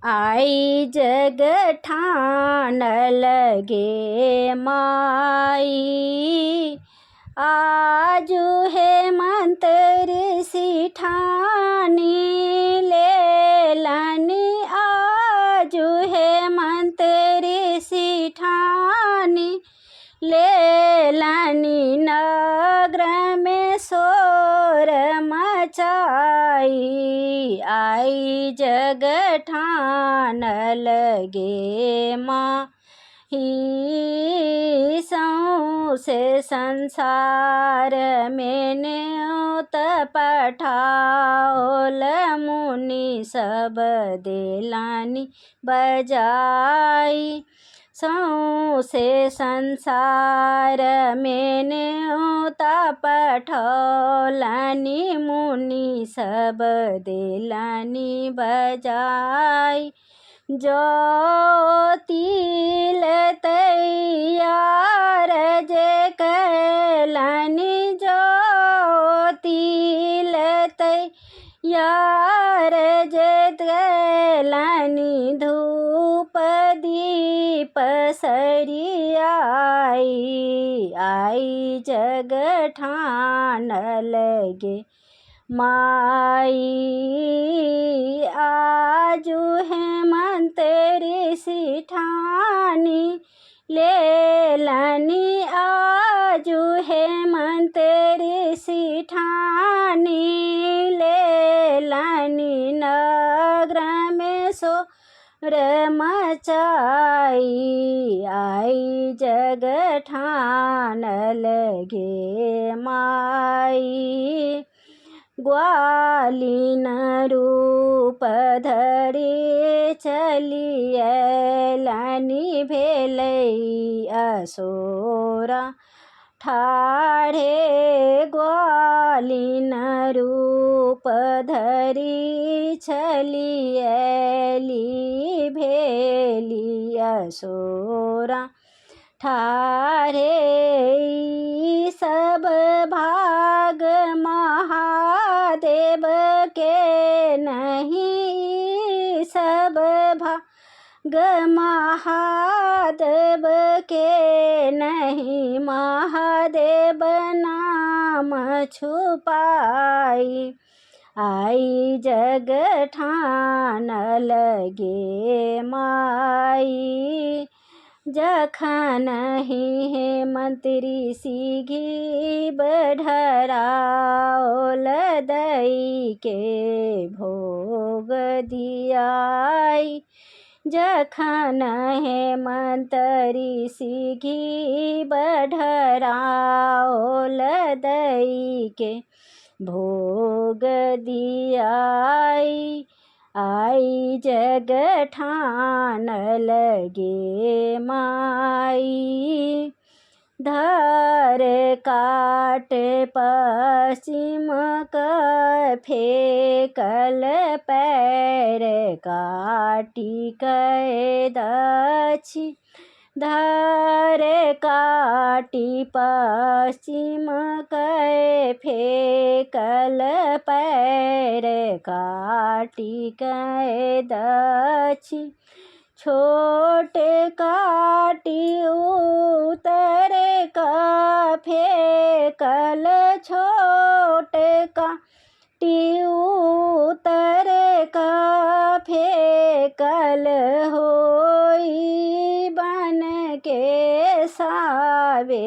आई जग ठान लगे माई। आजू हेमंत ऋषि ठानी लेलनि, आजू हेमंत ऋषि ठानी लेलनि, नगर में शोर मचाई। आई जग ठान लगे माही, सौँसे संसार मे न्योत पठाओल, मुनि सब देलनि बजाई। सौँसे संसार मे न्योत पठौलनि, मुनि सब देलनि बजाई। जौ तिल तैयार जे कयलनि, जौ तिल तैयार जे कयलनि, धूप दीप सरियाई। आई जग ठान लगे माई, आजू हेमंत ऋषि ठानी लेलनि, आजू हेमंत ऋषि ठानी लेलनि, नगर मे शोर मचाई। आई जग ठान लगे माई। ग्वालिन रूप धरि चलि अयलनि, भेलै असोरा ठाढ़े। ग्वालिन रूप धरि चलि अयली, भेली असोरा ठाढ़े। सब भाग महादेव के नहीं, सब भाग महादेव के नहीं, महादेव नाम छुपाई। आई जग ठान लगे माई। जखन ही हेमंत ऋषि घी ढराओल, दई के भोग दियाई। जखन हेमंत ऋषि घी ढराओल, दई के भोग दियाई। आई जग ठान लगे माई। धर काट पश्चिम क फेकल, पैर काटि कऽ दक्षिण। धर काटि पश्चिम क फेकल, पैर काटि कऽ दक्षिण। छोट काटि उत्तर क फेकल, छोट काटि उत्तर क फेकल, होई बन के सावे।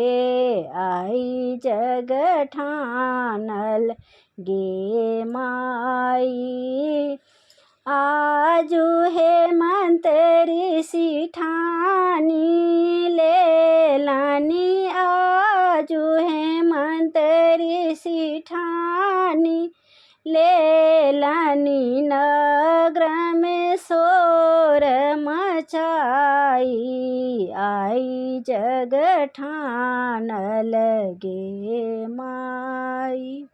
आई जग ठानल गे माई। आजू हेमंत ऋषि ठानी लेलनि, आजू हेमंत ऋषि ठानी लेलनि, नगर मे शोर मचाई। आई जग ठान लगे माई।